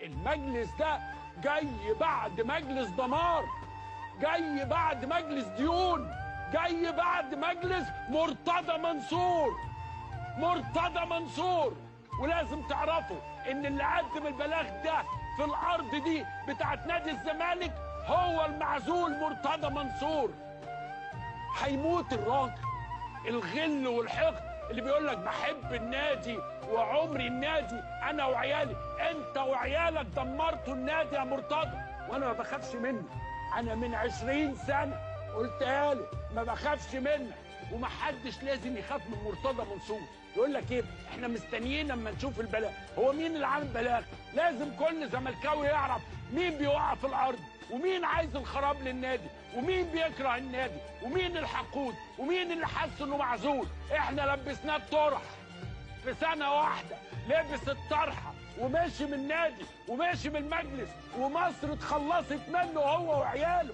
المجلس ده جاي بعد مجلس دمار، جاي بعد مجلس ديون، جاي بعد مجلس مرتضى منصور. مرتضى منصور. ولازم تعرفوا ان اللي قدم البلاغ ده في الارض دي بتاعت نادي الزمالك هو المعزول مرتضى منصور. هيموت الراجل. الغل والحقد اللي بيقول لك بحب النادي وعمري النادي انا وعيالي، انت وعيالك دمرتوا النادي يا مرتضى. وانا ما بخافش منه، انا من 20 سنة قلتها له ما بخافش منك، ومحدش لازم يخاف من مرتضى منصور. يقول لك ايه؟ احنا مستنيين لما نشوف البلاغ. هو مين اللي عامل بلاغ؟ لازم كل زملكاوي يعرف مين بيوقع في الارض، ومين عايز الخراب للنادي، ومين بيكره النادي، ومين الحقود، ومين اللي حس انه معزول. احنا لبسناه الطرح في سنة واحدة، لبس الطرحة وماشي من النادي وماشي من المجلس، ومصر اتخلصت منه هو وعياله.